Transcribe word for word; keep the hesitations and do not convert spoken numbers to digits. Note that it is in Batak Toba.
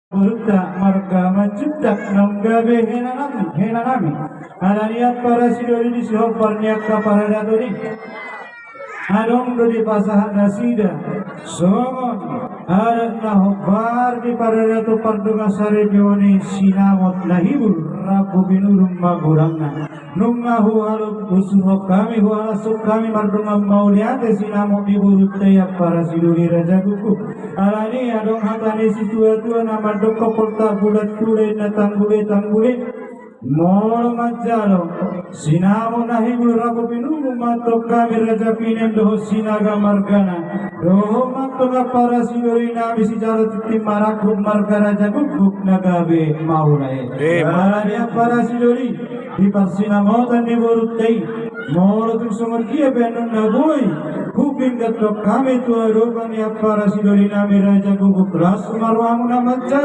Borunta marga Manjuntak naung gabe hena nami, hena nami. Alani i ampara sidoli, di si hombar ni angka paradaton i, adong do dipasahat nasida songon adat na hombar di paradaton pardongansaripeon i, sinamot na hibul rambu pinudun ma godangna. Nunga huhalo-, husuhon hami, huhalashon hami mardongan mauliate sinamot di borunta i ampara sidoli Raja Guguk. Alani i adong hata ni situatua na mandok, poltak bulan tule, na tanggule tanggule. Molo manjalo sinamot na hibul rambu pinudun ma antong hami Raja Pinem dohot Sinaga margana, dohot ma antong ampara sidoli nami sijalo tintin marangkup marga Raja Guguk na gabe maula i. Alani i ampara sidoli, di parsinamotan ni borunta i, molo tung songon dia pe annon na boi hupingkantong hami tu adopan ni ampara sidoli nami Raja Guguk, las ma rohamuna manjalo.